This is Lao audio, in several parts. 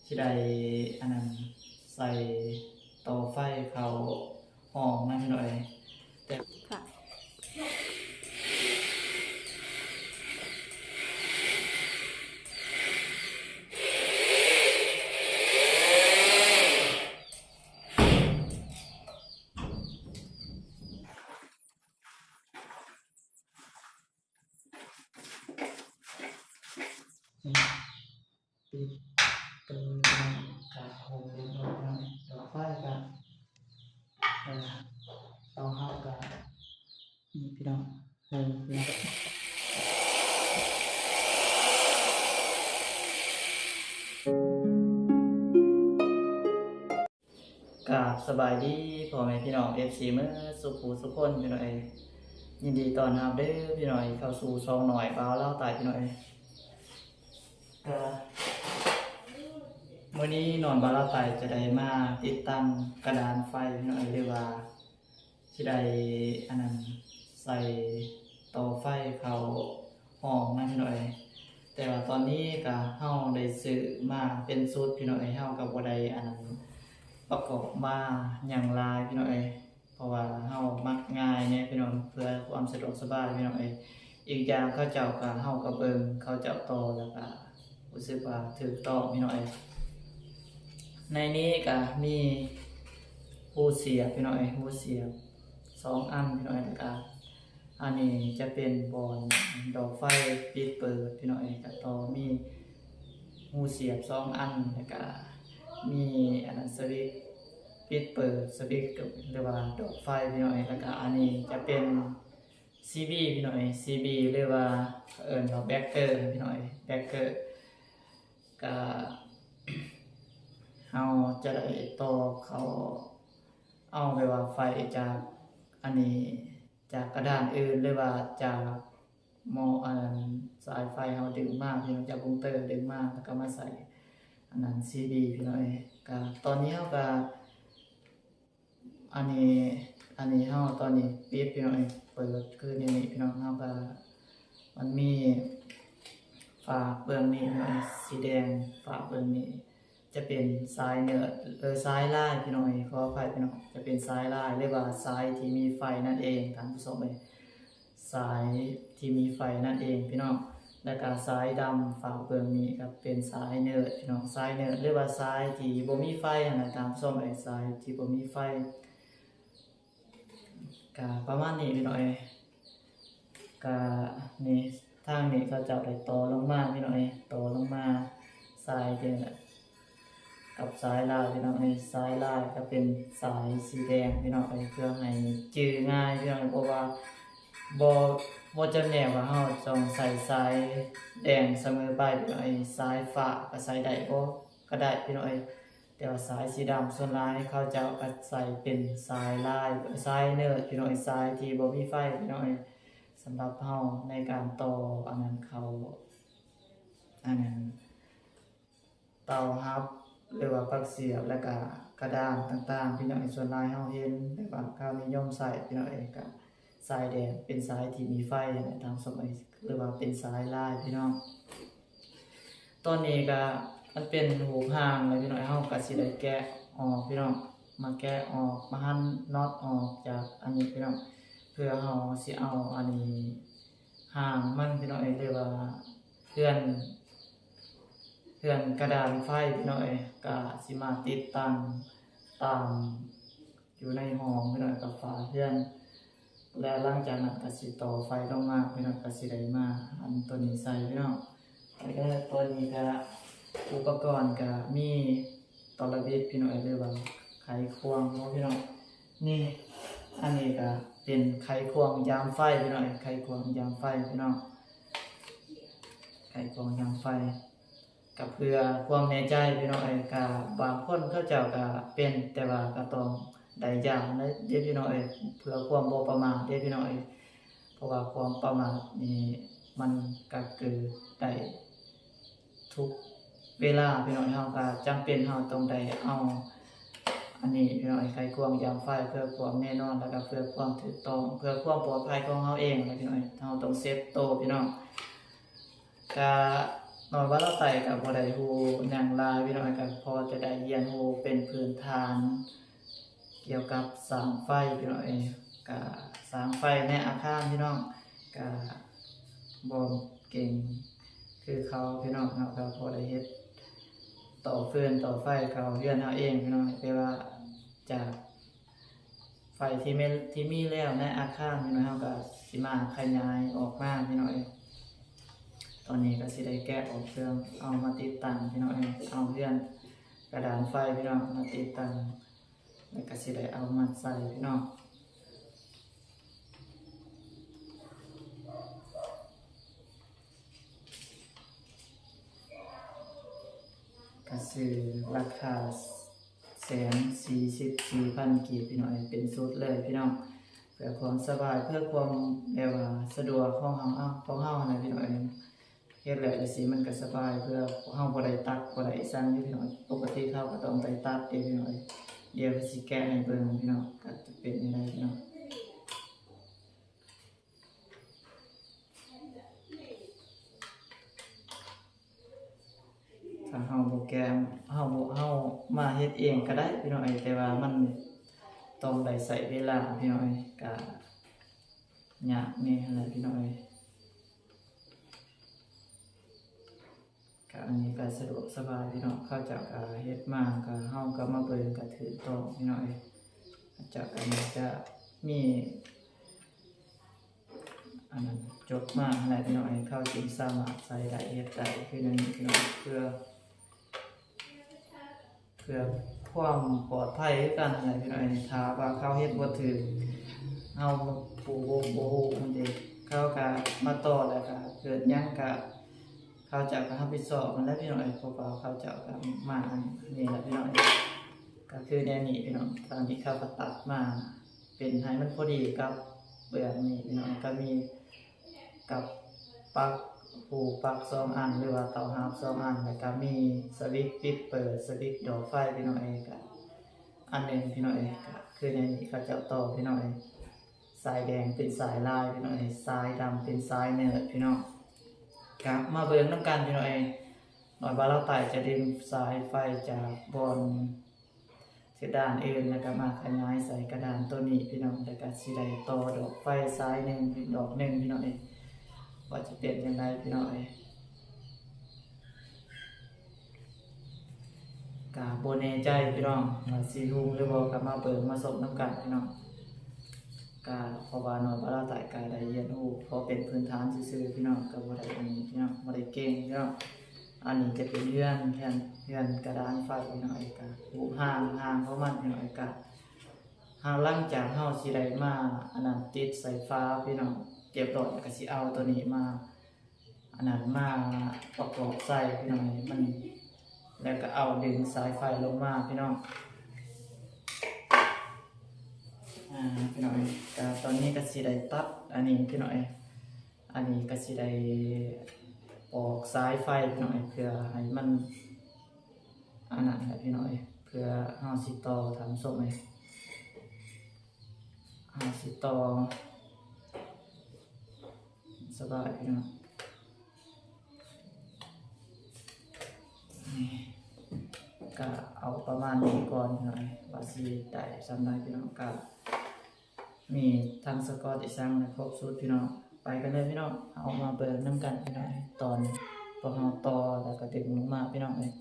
ຊິໄດ້ອັນນັ້ນ ໃສ່ຕໍ່ໄຟເຂົ້າຫ້ອງນະພີ່ນ້ອງເອີຍ ແຕ່ ປິດເປີດ ກະໂຮມເລີຍເນາະ ດອກໄຟກະ ເອີ ເຕົາເຮົາກະ ນີ້ພີ່ນ້ອງ ເອີ ນີ້ ກາບສະບາຍດີພໍ່ແມ່ພີ່ນ້ອງ ເອັຟຊີ ເໝິດສູ່ຜູ້ສູ່ຄົນພີ່ນ້ອງເອີຍ ຍິນດີຕ້ອນຮັບເດີພີ່ນ້ອງເອີຍ ເຂົ້າສູ່ຊ່ອງນ້ອຍບ່າວລາວໃຕ້ພີ່ນ້ອງເອີຍ ກະມື້ນີ້ນ້ອງບ່າວລາວໃຕ້ຈະໄດ້ມາຕິດຕັ້ງກະດານໄຟພີ່ນ້ອງເອີຍ ຫຼືວ່າ ຊິໄດ້ອັນນັ້ນ ໃສ່ຕໍ່ໄຟເຂົ້າຫ້ອງນະພີ່ນ້ອງເອີຍ ແຕ່ວ່າຕອນນີ້ກະເຮົາໄດ້ຊື້ມາເປັນຊຸດພີ່ນ້ອງເອີຍ ເຮົາກະບໍ່ໄດ້ອັນນັ້ນ ປະກອບມາຫຍັງຫຼາຍພີ່ນ້ອງເອີຍ ເພາະວ່າເຮົາມັກງ່າຍແດ່ພີ່ນ້ອງ ເພື່ອຄວາມສະດວກສະບາຍພີ່ນ້ອງເອີຍ ອີກຢ່າງເຂົາເຈົ້າກະ ເຮົາກະເບິ່ງເຂົາເຈົ້າຕໍ່ ແລ້ວກະ ຮູ້ສຶກວ່າຖືກຕ້ອງພີ່ນ້ອງເອີຍ ໃນນີ້ກະມີຮູສຽບພີ່ນ້ອງເອີຍ ຮູສຽບສອງອັນພີ່ນ້ອງເອີຍ ແລ້ວກະອັນນີ້ຈະເປັນບ່ອນດອກໄຟປິດເປີດພີ່ນ້ອງເອີຍ ກະຕໍ່ມີຮູສຽບສອງອັນ ແລ້ວກະມີອັນນັ້ນ ສະວິດປິດເປີດ ສະວິດ ຫຼືວ່າດອກໄຟພີ່ນ້ອງເອີຍ ແລ້ວກະອັນນີ້ຈະເປັນ ຊີບີພີ່ນ້ອງເອີຍ ຊີບີ ຫຼືວ່າເຂົາເອີ້ນວ່າແບກເກີພີ່ນ້ອງເອີຍ ແບກເກີ ກະເຮົາຈະໄດ້ຕໍ່ເຂົ້າ ເອົາແບບວ່າໄຟຈາກອັນນີ້ ຈາກກະດານອື່ນ ຫຼືວ່າຈາກໝໍ້ ອັນນັ້ນ ສາຍໄຟເຮົາດຶງມາ ພີ່ນ້ອງ ຈາກບຸງເຕີດຶງມາ ແລ້ວກະມາໃສ່ອັນນັ້ນ ຊີບີ ພີ່ນ້ອງເອີຍ ກະຕອນນີ້ເຮົາກະ ອັນນີ້ ອັນນີ້ເຮົາຕອນນີ້ປິດພີ່ນ້ອງເອີຍ ເປີດຄືແນວນີ້ພີ່ນ້ອງ ເຮົາກະ ມັນມີຝາເບື້ອງນີ້ພີ່ນ້ອງເອີຍ ສີແດງ ຝາເບື້ອງນີ້ຈະເປັນສາຍເນີດ ເອີ ສາຍລາຍພີ່ນ້ອງເອີຍ ຂໍອະໄພພີ່ນ້ອງ ຈະເປັນສາຍລາຍ ຫຼືວ່າສາຍທີ່ມີໄຟນັ້ນເອງທ່ານຜູ້ຊົມເອີຍ ສາຍທີ່ມີໄຟນັ້ນເອງພີ່ນ້ອງ ແລ້ວກະສາຍດຳຝາເບື້ອງນີ້ກະເປັນສາຍເນີດພີ່ນ້ອງ ສາຍເນີດ ຫຼືວ່າສາຍທີ່ບໍ່ມີໄຟຫັ້ນນະທ່ານຜູ້ຊົມເອີຍ ສາຍທີ່ບໍ່ມີໄຟ ກະປະມານນີ້ພີ່ນ້ອງເອີຍ ກະນີ້ ທາງນີ້ເຂົາເຈົ້າໄດ້ຕໍ່ລົງມາພີ່ນ້ອງເອີຍ ຕໍ່ລົງມາສາຍເດີ ກັບສາຍລາຍພີ່ນ້ອງເອີຍ ສາຍລາຍກະເປັນສາຍສີແດງພີ່ນ້ອງເອີຍ ເພື່ອໃຫ້ຈື່ງ່າຍພີ່ນ້ອງເອີຍ ເພາະວ່າບໍ່ ບໍ່ຈຳແນກວ່າເຮົາຕ້ອງໃສ່ສາຍແດງສະເໝີໄປພີ່ນ້ອງເອີຍ ສາຍຟ້າກະໃສ່ໄດ້ບໍ່ ກະໄດ້ພີ່ນ້ອງເອີຍ ແຕ່ວ່າສາຍສີດຳສ່ວນຫຼາຍເຂົາເຈົ້າກະໃສ່ເປັນສາຍລາຍ ສາຍເນີດພີ່ນ້ອງເອີຍ ສາຍທີ່ບໍ່ມີໄຟພີ່ນ້ອງເອີຍ ສຳລັບເຮົາໃນການຕໍ່ອັນນັ້ນເຂົ້າ ອັນນັ້ນ ເຕົາຮັບ ຫຼືວ່າປັກສຽບ ແລ້ວກະກະດານຕ່າງໆ ພີ່ນ້ອງເອີຍ ສ່ວນຫຼາຍເຮົາເຫັນ ແບບວ່າເຂົານິຍົມໃຊ້ພີ່ນ້ອງເອີຍ ກະສາຍແດງເປັນສາຍທີ່ມີໄຟຫັ້ນແຫຼະ ຕາມສະໄໝ ຫຼືວ່າເປັນສາຍລາຍພີ່ນ້ອງ ຕອນນີ້ກະມັນເປັນຮູບຮ່າງແລ້ວພີ່ນ້ອງ ເຮົາກະຊິໄດ້ແກະອອກພີ່ນ້ອງ ມາແກະອອກ ມາຫັນນັອດອອກຈາກອັນນີ້ພີ່ນ້ອງ ເພື່ອເຮົາຊິເອົາອັນນີ້ ຮ່າງມັນພີ່ນ້ອງເອີຍ ຫຼືວ່າເຮືອນ ເຮືອນກະດານໄຟພີ່ນ້ອງເອີຍ ກະຊິມາຕິດຕັ້ງຕາມຢູ່ໃນຫ້ອງພີ່ນ້ອງ ກັບຝາເຮືອນ ແລ້ວຫຼັງຈາກນັ້ນກະຊິຕໍ່ໄຟລົງມາພີ່ນ້ອງ ກະຊິໄດ້ມາອັນໂຕນີ້ໃສ່ພີ່ນ້ອງ ແລ້ວກະໂຕນີ້ກະ ອຸປະກອນກະມີ ຕະລະບິດພີ່ນ້ອງເອີຍ ຫຼືວ່າໄຂຄວງເນາະພີ່ນ້ອງ ນີ້ ອັນນີ້ກະເປັນໄຂຄວງຢາມໄຟພີ່ນ້ອງເອີຍ ໄຂຄວງຢາມໄຟພີ່ນ້ອງ ໄຂຄວງຢາມໄຟ ກະເພື່ອຄວາມແນ່ໃຈພີ່ນ້ອງເອີຍ ກະບາງຄົນເຂົາເຈົ້າກະເປັນ ແຕ່ວ່າກະຕ້ອງໄດ້ຢາມເດ້ພີ່ນ້ອງເອີຍ ເພື່ອຄວາມບໍ່ປະໝາດເດ້ພີ່ນ້ອງເອີຍ ເພາະວ່າຄວາມປະໝາດນີ້ມັນກະເກີດໄດ້ ທຸກເວລາພີ່ນ້ອງ ເຮົາກະຈຳເປັນເຮົາຕ້ອງໄດ້ເອົາອັນນີ້ພີ່ນ້ອງ ໄຂຄວງຢາມໄຟ ເພື່ອຄວາມແນ່ນອນ ແລ້ວກະເພື່ອຄວາມຖືກຕ້ອງ ເພື່ອຄວາມປອດໄພຂອງເຮົາເອງນະພີ່ນ້ອງ ເຮົາຕ້ອງເຊບໂຕພີ່ນ້ອງ ກະມ ວ່າລາວໄຕ້ກໍບໍ່ໄດ້ຮູ້ຫຍັງຫຼາຍພີ່ນ້ອງ ກໍພໍແຕ່ໄດ້ຮຽນຮູ້ເປັນພື້ນຖານກ່ຽວກັບສ້າງໄຟພີ່ນ້ອງເອີຍ ກໍສ້າງໄຟໃນອາຄານພີ່ນ້ອງ ກໍບໍ່ເກັ່ງຄືເຂົາພີ່ນ້ອງ ເຮົາກໍພໍໄດ້ເຮັດຕໍ່ຟືນຕໍ່ໄຟເຂົ້າເຮືອນເຮົາເອງພີ່ນ້ອງ ແຕ່ວ່າຈາກ ໄຟທີ່ແມ່ນ ທີ່ມີແລ້ວໃນອາຄານພີ່ນ້ອງ ເຮົາກໍຊິມາຂະຫຍາຍອອກມາພີ່ນ້ອງເອີຍ ຕອນນີ້ກໍຊິໄດ້ແກະອອກເຄື່ອງ ເອົາມາຕິດຕັ້ງພີ່ນ້ອງເອີຍ ເອົາເຮືອນກະດານໄຟພີ່ນ້ອງມາຕິດຕັ້ງ ແລ້ວກໍຊິໄດ້ເອົາມາໃສ່ພີ່ນ້ອງ ກໍຊື້ລາຄາ ແສນສີ່ສິບສີ່ພັນກີບພີ່ນ້ອງເອີຍ ເປັນຊຸດເລີຍພີ່ນ້ອງ ເພື່ອຄວາມສະບາຍ ເພື່ອຄວາມແບບວ່າສະດວກຂອງເຮົາ ຂອງເຮົາຫັ້ນແຫຼະພີ່ນ້ອງເອີຍ ເຮັດແລ້ວຈັ່ງຊີ້ມັນກໍສະບາຍ ເພື່ອເຮົາບໍ່ໄດ້ຕັດບໍ່ໄດ້ອີ່ຫຍັງເດ້ພີ່ນ້ອງ ປົກກະຕິເຮົາກໍຕ້ອງໄດ້ຕັດເດ້ພີ່ນ້ອງເອີຍ ດຽວກໍຊິແກະໃຫ້ເບິ່ງພີ່ນ້ອງ ກໍຈະເປັນແນວໃດພີ່ນ້ອງ. ຖ້າເຮົາບໍ່ແກະ ເຮົາບໍ່ ເຮົາມາເຮັດເອງກໍໄດ້ພີ່ນ້ອງເອີຍ ແຕ່ວ່າມັນຕ້ອງໄດ້ໃຊ້ເວລາພີ່ນ້ອງເອີຍ ກະຍາກແດ່ຫັ້ນແຫຼະພີ່ນ້ອງເອີຍ ກະອັນນີ້ກະສະດວກສະບາຍພີ່ນ້ອງ ເຂົາເຈົ້າກະເຮັດມາ ກະເຮົາກະມາເບິ່ງກະຖືກຕ້ອງພີ່ນ້ອງເອີຍ ເຂົາເຈົ້າກະໜ້າຈະມີ ອັນນັ້ນຈົບມາຫັ້ນແຫຼະພີ່ນ້ອງເອີຍ ເຂົາຈຶ່ງສາມາດໃຊ້ໄດ້ເຮັດໄດ້ຄືແນວນີ້ພີ່ນ້ອງ ເພື່ອ ເພື່ອຄວາມປອດໄພຄືກັນຫັ້ນແຫຼະພີ່ນ້ອງເອີຍ ຖ້າວ່າເຂົາເຮັດບໍ່ຖືກ ເຮົາຜູ້ບໍ່ ບໍ່ຮູ້ຫັ້ນເດ ເຂົາກະມາຕໍ່ແລ້ວກະເກີດຫຍັງກະ ເຂົາເຈົ້າກະຮັບຜິດຊອບຫັ້ນແຫຼະພີ່ນ້ອງເອີຍ ເພາະວ່າເຂົາເຈົ້າກະມາອັນນີ້ແຫຼະພີ່ນ້ອງເອີຍ ກະຄືແນວນີ້ພີ່ນ້ອງ ຕອນນີ້ເຂົາກະຕັດມາ ເປັນໃຫ້ມັນພໍດີກັບເບື້ອງນີ້ພີ່ນ້ອງ ກໍມີກັບປັກ ຮູປັກສອງອັນ ຫຼືວ່າເຕົາຫາບສອງອັນ ແລ້ວກໍມີສະວິດປິດເປີດ ສະວິດດອກໄຟພີ່ນ້ອງເອີຍ ກໍອັນໜຶ່ງພີ່ນ້ອງເອີຍ ກໍຄືໃນນີ້ເຂົາເຈົ້າຕໍ່ພີ່ນ້ອງເອີຍ ສາຍແດງເປັນສາຍລາຍພີ່ນ້ອງເອີຍ ສາຍດຳເປັນສາຍເນີດພີ່ນ້ອງ ກໍມາເບິ່ງນຳກັນພີ່ນ້ອງເອີຍ ໜ້ອຍບ່າວລາວໃຕ້ຈະດຶງສາຍໄຟຈາກບ່ອນ ເສດດ້ານອື່ນ ແລ້ວກໍມາຂະຫຍາຍໃສ່ກະດານໂຕນີ້ພີ່ນ້ອງ ແລ້ວກໍຊິໄດ້ຕໍ່ດອກໄຟສາຍໜຶ່ງ ດອກໜຶ່ງພີ່ນ້ອງເອີຍ ວ່າຈະເປັນຈັ່ງໃດພີ່ນ້ອງເອີຍ ກະບໍ່ແນ່ໃຈພີ່ນ້ອງ ວ່າຊິຮຸ່ງຫຼືບໍ່ ກໍມາເບິ່ງມາຊົມນຳກັນພີ່ນ້ອງ ກະເພາະວ່ານ້ອຍບ່າວລາວໃຕ້ກະໄດ້ຮຽນຮູ້ພໍເປັນພື້ນຖານຊື່ໆ ພີ່ນ້ອງ ກໍບໍ່ໄດ້ອັນນີ້ພີ່ນ້ອງ ບໍ່ໄດ້ເກັ່ງພີ່ນ້ອງ ອັນນີ້ຈະເປັນເຮືອນ ເຮືອນ ເຮືອນກະດານໄຟພີ່ນ້ອງເອີຍ ກະຮູບຮ່າງ ຮ່າງຂອງມັນພີ່ນ້ອງເອີຍ ກະ ຫຼັງຈາກເຮົາຊິໄດ້ມາອັນນັ້ນຕິດໃສ່ຝາພີ່ນ້ອງ ຮຽບຮ້ອຍ ແລ້ວກະຊິເອົາໂຕນີ້ມາ ອັນນັ້ນມາປະກອບໃສ່ພີ່ນ້ອງ ໃຫ້ມັນ ແລ້ວກະເອົາດຶງສາຍໄຟລົງມາພີ່ນ້ອງ ອ່າ ພີ່ນ້ອງ ກະຕອນນີ້ກະຊິໄດ້ຕັດອັນນີ້ພີ່ນ້ອງ ອັນນີ້ກະຊິໄດ້ປອກສາຍໄຟພີ່ນ້ອງ ເພື່ອໃຫ້ມັນ ອັນນັ້ນແຫຼະພີ່ນ້ອງເອີຍ ເພື່ອເຮົາຊິຕໍ່ ທ່ານຜູ້ຊົມເອີຍ ເຮົາຊິຕໍ່ ສະບາຍພີ່ນ້ອງ ນີ້ ກະເອົາປະມານນີ້ກ່ອນພີ່ນ້ອງເອີຍ ວ່າຊິໄດ້ສ່ຳໃດພີ່ນ້ອງ ກະ ມີທັງສະກອດອີ່ສັງໃນຄົບຊຸດພີ່ນ້ອງ ໄປກັນເລີຍພີ່ນ້ອງ ເຮົາມາເບິ່ງນຳກັນພີ່ນ້ອງ ຕອນພວກເຮົາຕໍ່ ແລ້ວກໍດຶງລົງມາພີ່ນ້ອງເອີຍ.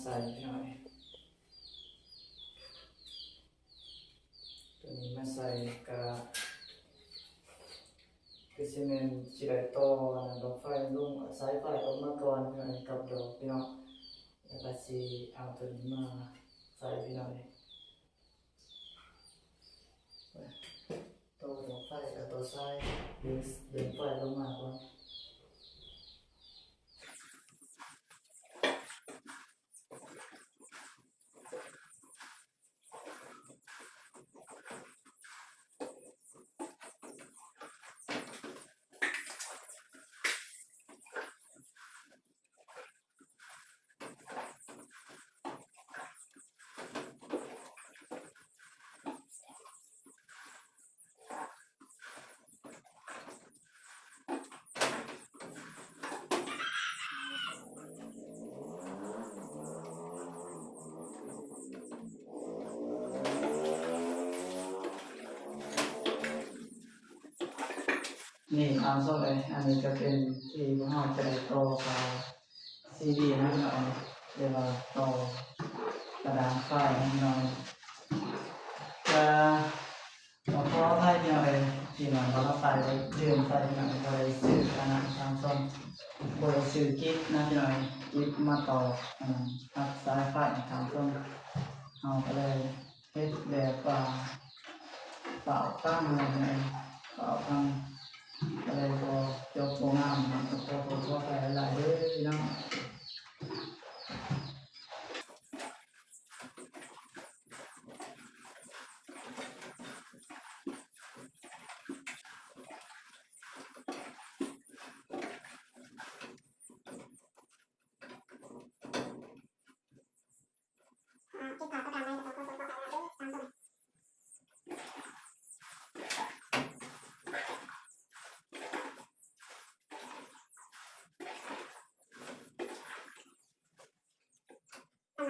ໃສ່ພີ່ນ້ອງເອີຍ ຕົວນີ້ມາໃສ່ກະຄືຊິແມ່ນຊິໄດ້ຕໍ່ອັນນັ້ນ ດອກໄຟລົງ ສາຍໄຟອອກມາກ່ອນພີ່ນ້ອງເອີຍ ກັບດອກພີ່ນ້ອງ ແລ້ວກະຊິເອົາຕົວນີ້ມາໃສ່ພີ່ນ້ອງເອີຍ ຕໍ່ດອກໄຟ ແລ້ວຕໍ່ສາຍ ດຶງ ດຶງໄຟລົງມາກ່ອນ. ນີ້ທ່ານຜູ້ຊົມເອີຍ ອັນນີ້ກະເປັນທີ່ພວກເຮົາຈະໄດ້ຕໍ່ເຂົ້າຊີດີນະພີ່ນ້ອງ ຫຼືວ່າຕໍ່ກະດານໄຟນະພີ່ນ້ອງ ກະ ຂໍ ຂໍອະໄພພີ່ນ້ອງເອີຍ ທີ່ວ່າເຮົາໄປລືມໃສ່ພີ່ນ້ອງເອີຍ ບໍ່ໄດ້ຊື້ອັນນັ້ນ ທ່ານຜູ້ຊົມ ບໍ່ໄດ້ຊື້ກິບນະພີ່ນ້ອງເອີຍ ກິບມາຕໍ່ ອັນນັ້ນ ຮັບສາຍໄຟ ທ່ານຜູ້ຊົມ ເຮົາກະເລີຍ ເຮັດແບບວ່າຟ້າວຟັງ ເຮົາເລີຍຟ້າວຟັງ ກະເລີຍບໍ່ຈົບບໍ່ງາມເນາະ ຂໍໂທດຂໍອະໄພຫຼາຍໆເດີພີ່ນ້ອງ.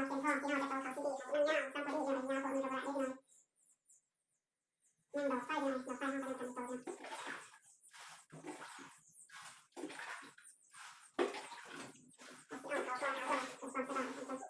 ສຳລັບເສັ້ນທອງທີ່ເຮົາຈະຕໍ່ເຂົ້າຊີດີ ມັນຍາວ ມັນພໍດີ ມັນຍາວ ເພາະມັນກະບໍ່ໄດ້ເດ້ພີ່ນ້ອງ. ຍັງດອກໄຟຢູ່ ດອກໄຟເຮົາກະຍັງບໍ່ໄດ້ຕໍ່ເນາະ.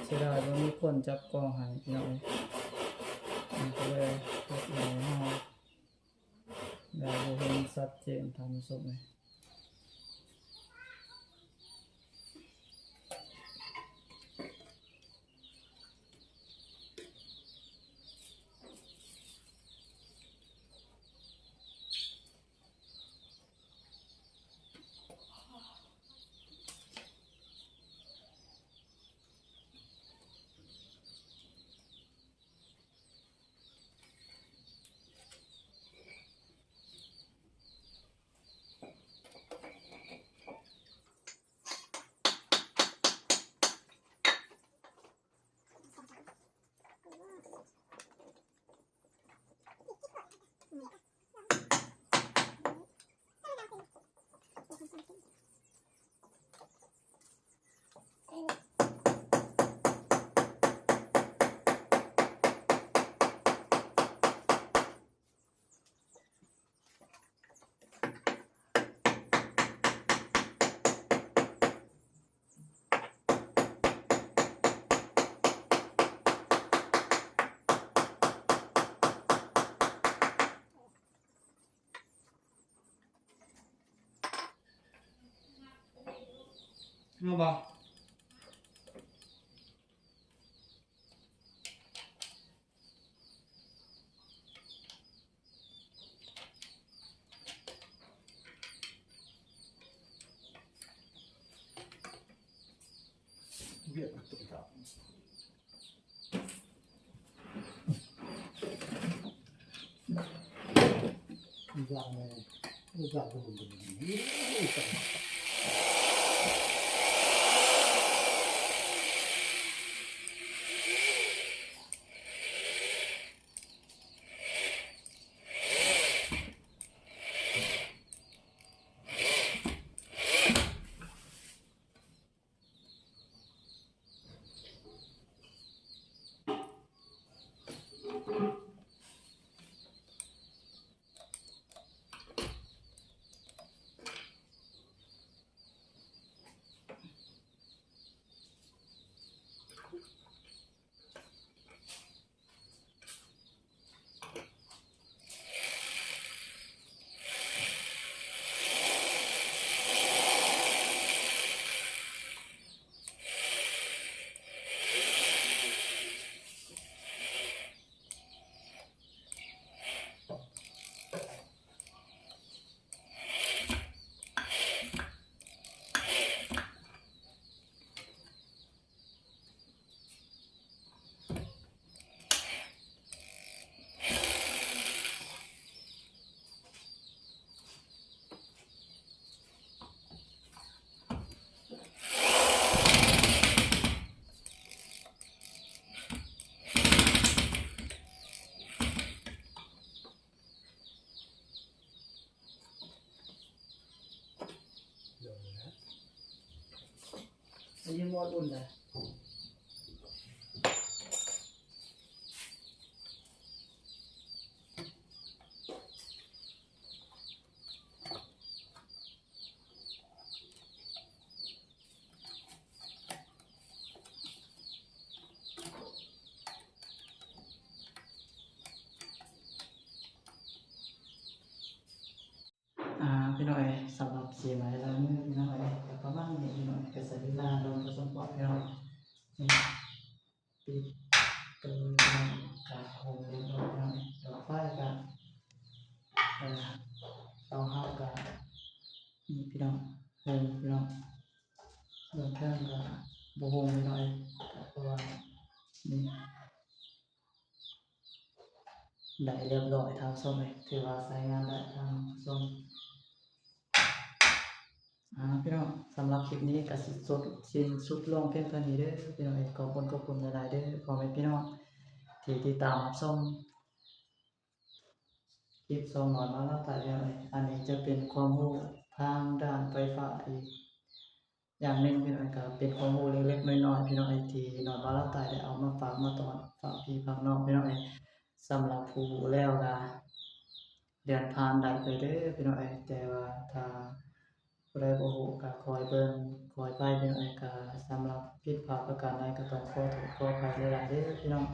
ເສຍດາຍບໍ່ມີຄົນຈັບກ້ອງໃຫ້ພີ່ນ້ອງເອີຍ ມັນກະເລີຍເຮັດໃຫ້ເຮົາ ແບບບໍ່ເຫັນຊັດເຈນທ່ານຜູ້ຊົມເອີຍ. ແມ່ນບໍ່? ວຽກມັນຕົກດາວ ອັນນີ້ໝໍ້ອຸ່ນນະ. ອ່າ ພີ່ນ້ອງເອີຍ ສຳລັບສີໄມ້ລາຍມືພີ່ນ້ອງເອີຍ ກໍປະມານນີ້ພີ່ນ້ອງ ກໍໃຊ້ເວລາດົນພໍສົມຄວນພີ່ນ້ອງ. ນີ້ ປິດໂຕ ກະຫົ່ມເລີຍພີ່ນ້ອງ ດອກໄຟກະ ເອີ ເຕົາເຮົາກະ ນີ້ພີ່ນ້ອງ ເບິ່ງພີ່ນ້ອງ ເບື້ອງເທິງກະບໍ່ຫົ່ມພີ່ນ້ອງເອີຍ ເພາະວ່າ ນີ້ ໄດ້ຮຽບຮ້ອຍທ່ານຜູ້ຊົມເອີຍ ຖືວ່າໃຊ້ງານໄດ້ທ່ານຜູ້ຊົມ. ອ່າ ພີ່ນ້ອງ ສຳລັບຄລິບນີ້ກໍຊິຈົບສິ້ນສຸດລົງພຽງເທົ່ານີ້ເດີພີ່ນ້ອງເອີຍ. ຂອບຄຸນ ຂອບຄຸນຫຼາຍໆເດີພໍ່ແມ່ພີ່ນ້ອງທີ່ຕິດຕາມຮັບຊົມຄລິບຊ່ອງນ້ອຍມາລາວໃຕ້ພີ່ນ້ອງເອີຍ. ອັນນີ້ຈະເປັນຄວາມຮູ້ທາງດ້ານໄຟຟ້າອີກ ຢ່າງໜຶ່ງພີ່ນ້ອງ ກໍເປັນຄວາມຮູ້ເລັກໆນ້ອຍໆ ພີ່ນ້ອງເອີຍ ທີ່ນ້ອຍບ່າວລາວໃຕ້ໄດ້ເອົາມາຝາກມາຕ້ອນ ຝາກພີ່ຝາກນ້ອງ ພີ່ນ້ອງເອີຍ. ສຳລັບຜູ້ຮູ້ແລ້ວກໍເລື່ອນຜ່ານໄດ້ເລີຍເດີພີ່ນ້ອງເອີຍ ແຕ່ວ່າຖ້າຜູ້ໃດບໍ່ຮູ້ກໍຄອຍເບິ່ງຄອຍໄປ ພີ່ນ້ອງເອີຍ. ກໍສຳລັບຜິດພາດປະການໃດກໍຕ້ອງຂໍໂທດຂໍອະໄພຫຼາຍໆເດີພີ່ນ້ອງ.